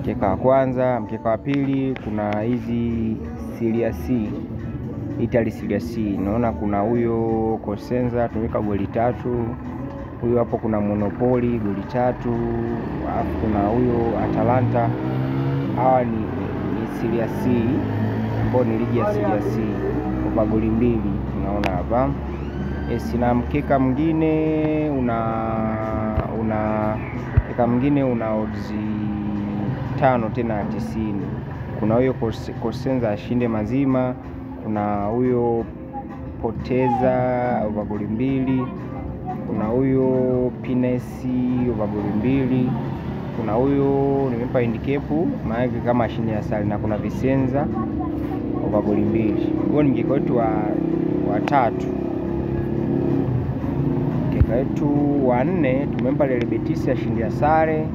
Mkeka wa kwanza. Mkeka wa pili kuna hizi Serie C, Italy Serie C. Naona kuna huyo Cosenza tumeweka goli 3. Huyo hapo kuna Monopoli goli 3. Alafu kuna huyo Atalanta. Hawa ni Serie C ambao ni ligi ya Serie C kwa goli 2 tunaona hapa. Na mkeka mwingine una mkeka mwingine una odds 5 tena 90. Kuna huyo Cosenza ashinde mazima, kuna huyo poteza over goli 2, kuna huyo Pinesi over goli 2, kuna huyo nimempa handicap maana kama ashinde asali, na kuna Vicenza over goli 2. Huo ni mkeka wetu wa tatu. Mkeka wetu wa nne tumempa Real Betis ashinde sare.